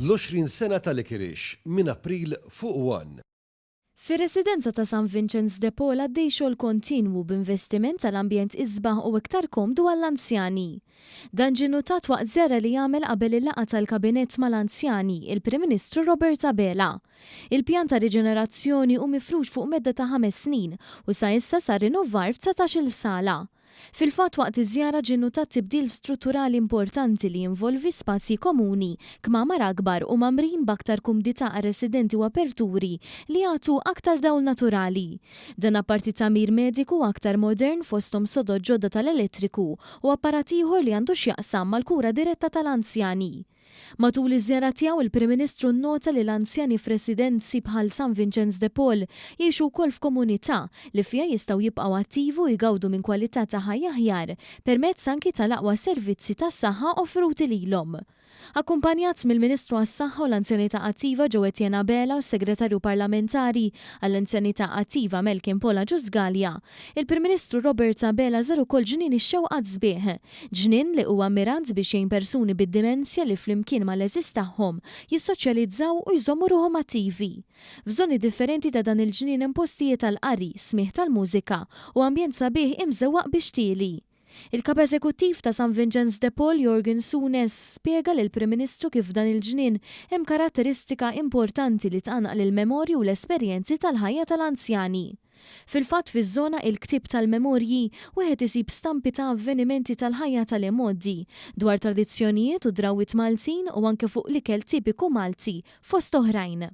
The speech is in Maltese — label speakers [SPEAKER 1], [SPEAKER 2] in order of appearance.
[SPEAKER 1] L-20 sena ta' Licorice minn April fuq one.
[SPEAKER 2] Fir-residenza ta' San Vinċenz de Paul għaddej xogħol kontinwu b'investiment għal ambjent isbaħ u iktar komdu għall-anzjani. Dan ġie nnutat waqt żjara li għamel qabel il-laqgħa tal-Kabinett mal-anzjani, il-Prim Ministru Robert Abela. Il-pjan ta' riġenerazzjoni hu mifrux fuq medda ta' ħames snin u sa issa sar rinnovar f'dsatax-il sala. Fil-fatt waqt iż-żjara ġie nnutat tibdil strutturali importanti li jinvolvi spazji komuni, kmamar akbar u mgħammrin b'aktar kumdità għar-residenti u aperturi li jagħtu aktar dawl naturali. Dan apparti tagħmir mediku aktar modern fosthom sodod ġodda tal-elettriku u apparat ieħor li għandu x'jaqsam mal-kura diretta tal-anzjani. Matul iż-żjara tiegħu il-Prim Ministru nnota li l-anzjani f'residenzi bħal San Vinċenz de Paul jgħixu wkoll f'komunità li fiha jistgħu jibqgħu attivi u jgawdu minn kwalità ta' ħajja aħjar permezz anki tal-aqwa servizzi tas-saħħa offruti lilhom. Akkumpanjat mill-Ministru għas-Saħħa u l-Anzjanità Attiva Joe Etienne Abela u s-Segretarju Parlamentari għall-Anzjanità Attiva Melkin Paul Agius Galea, il-Prim Ministru Robert Abela żar ukoll Ġnien ix-Xewqat Sbieħ, Ġnien li huwa mmirat biex jgħin persuni bid-dimensja li flimkien mal-għeżież tagħhom jissoċjalizzaw u jżommu ruħhom attivi. F'żoni differenti ta' dan il-ġnien hemm postijiet għall-qari, smigħ tal-mużika u ambjent sabiħ imżewwaq bi xtieli. Il-Kap Eżekuttiv ta' San Vinċenz de Paul Jorgen Sunes spjega lill-Prim Ministru kif f'dan il-ġnien hemm karatteristika importanti li tqanqal il-memorji u l-esperjenzi tal-ħajja tal-anzjani. Fil-fatt fiż-żona Il-Ktieb tal-Memorji wieħed isib stampi ta' avvenimenti tal-ħajja tal-imgħoddi, dwar tradizzjonijiet u drawwiet Maltin u anke fuq l-ikel tipiku Malti, fost oħrajn.